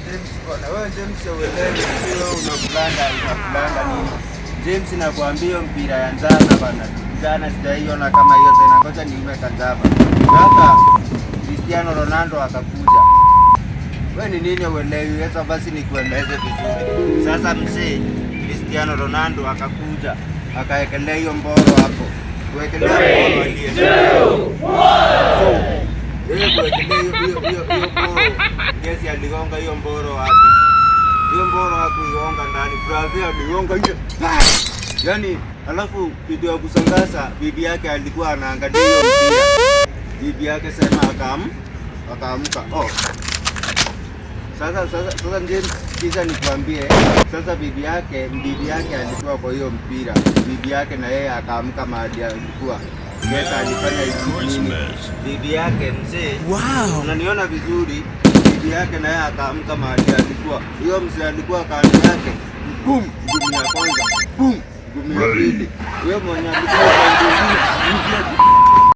James bwana, wewe James uelewi, wewe unakulanga unakulanga nini? James, nakwambia hiyo mpira ya njana bana. Jana sijaiona kama hiyo tena, ngoja niume kanjaba. Sasa Cristiano Ronaldo akakuja. Wewe ni nini uelewi? Acha basi nikueleze vizuri. Sasa mzee Cristiano Ronaldo akakuja akaekelea hiyo mboro hapo, kuwekelea mboro aliye so yeye kuwekelea hiyo mboro, Messi aligonga hiyo mboro wapi? Hiyo mboro hakuigonga ndani, brother aligonga nje. Yaani, alafu kitu ya kushangaza, bibi yake alikuwa anaangalia hiyo mpira. Bibi yake sema akaamka. Oh. Sasa James, sikiza nikwambie. Sasa bibi yake alikuwa kwa hiyo mpira. Bibi yake na yeye akaamka mahali alikuwa. Yes, alifanya hivi nini? Bibi yake mzee. Wow. Unaniona vizuri? Bibi yake na yeye akaamka mahali alikuwa. Huyo mzee alikuwa kando yake. Boom, ngumi ya kwanza. Boom, ngumi ya pili. Huyo mwenye alikuwa upande mwingine,